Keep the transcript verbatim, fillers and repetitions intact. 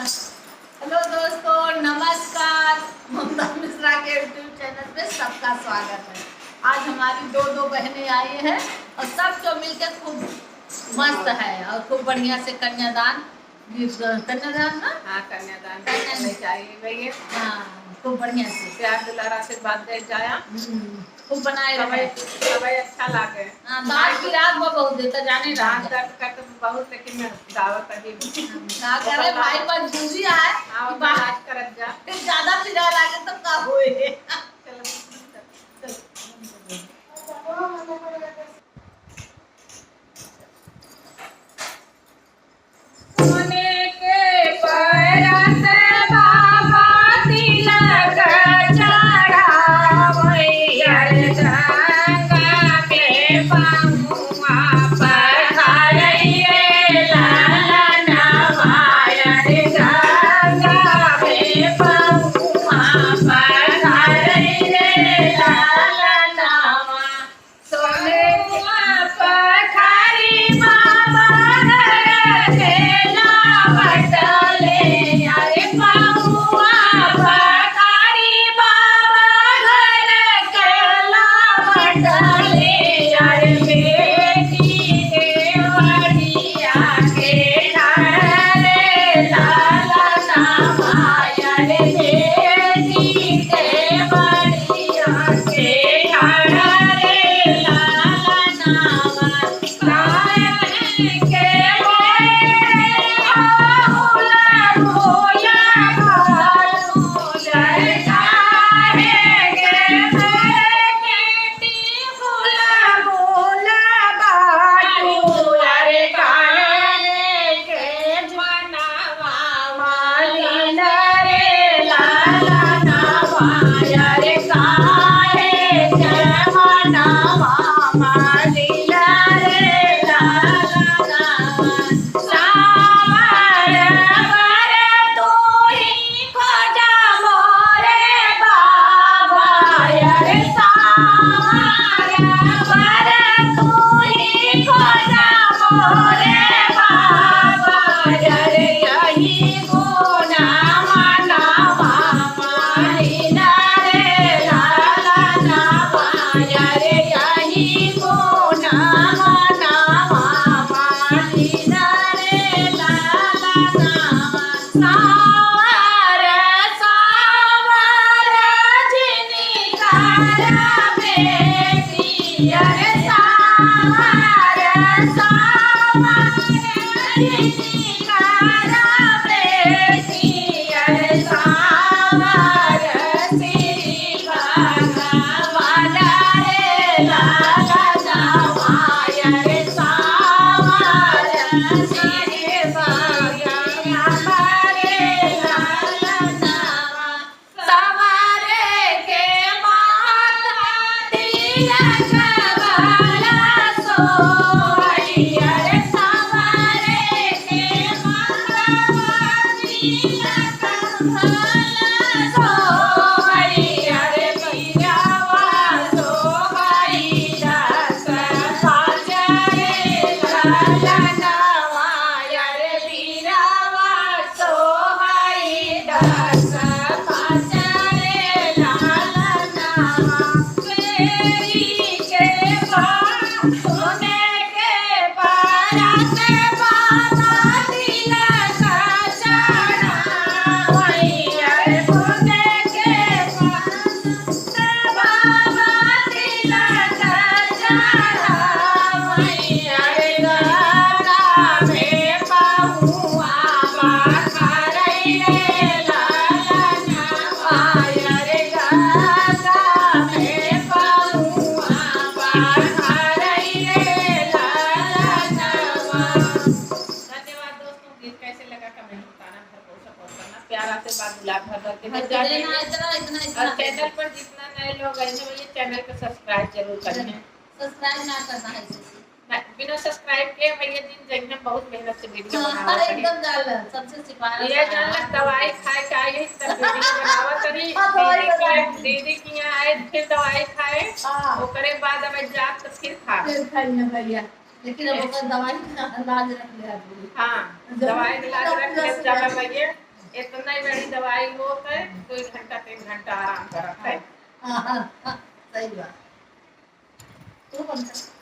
हेलो दोस्तों, नमस्कार। ममता मिश्रा के YouTube चैनल पे सबका स्वागत है। आज हमारी दो दो बहनें आई हैं और सब जो मिलके खूब मस्त है और खूब बढ़िया से कन्यादान, ये कन्यादान ना? हाँ, कन्यादान कन्यादान। करके लेके आई है भैया। हाँ, खूब बढ़िया से। प्यार दुलार आशीर्वाद दे जाया। हम्म। खूब बनाए रहे। सबै अच्छा लागे। हाँ, दांत पिरात बा बहुत देर त जाने दांत रहा। दर्द करत बहुत, लेकिन गावत अभी। का करे भाई, मजबूरी आए हाँ, कि उतना बात इलाज करत जा। फिर ज्यादा पिराए लागे तो का होए? चलो। सोने के परत बाबा तिलक चढ़ावै, अरे गंगा के पहुआ पखारै रे लालनवा, अरे गंगा के पहुआ पखारै रे लालनवा। सोनवा पखारी बाबा घर के लावटले, अरे पहुआ पखारी बाबा घर के लावटले, अरे बेटी के बढ़िया के ठाड़ले लालनवा, अरे बेटी के बढ़िया धन्यवाद दोस्तों, गीत कैसे लगा comment में बताना, भरपूर support करना, प्यार आशीर्वाद दुलार भर भर के बस देते इतना, रहना। इतना, इतना, और इतना। Channel पर जितना नए लोग आए हैं, वो ये channel को subscribe जरूर करें। Subscribe ना करना है इसे। ना, बिना subscribe के भैया जी जइहन बहुत मेहनत से video हाँ, बनावत हई। एकदम जान ला, सबसे सिफारिश ये है। जान ला, दवाई खाए के आई है, तब video बनावत हई। हाँ, दवाई दीदी के, बना। दीदी के यहाँ आए, फिर दवाई खाए, हाँ। ओकरे बाद अब जात तो फिर खा। फिर खाई है भैया। लेकिन अब ओकर दवाई के लाज रख ले आदमी। हाँ, जब दवाई के लाज पूरा रख ले पूरा जाना चाहिए। इतना ही बड़ी दवाई होत है, दो घंटा, तीन घंटा आराम करत है। हाँ, हाँ, हाँ, सही बात। तू बंद कर।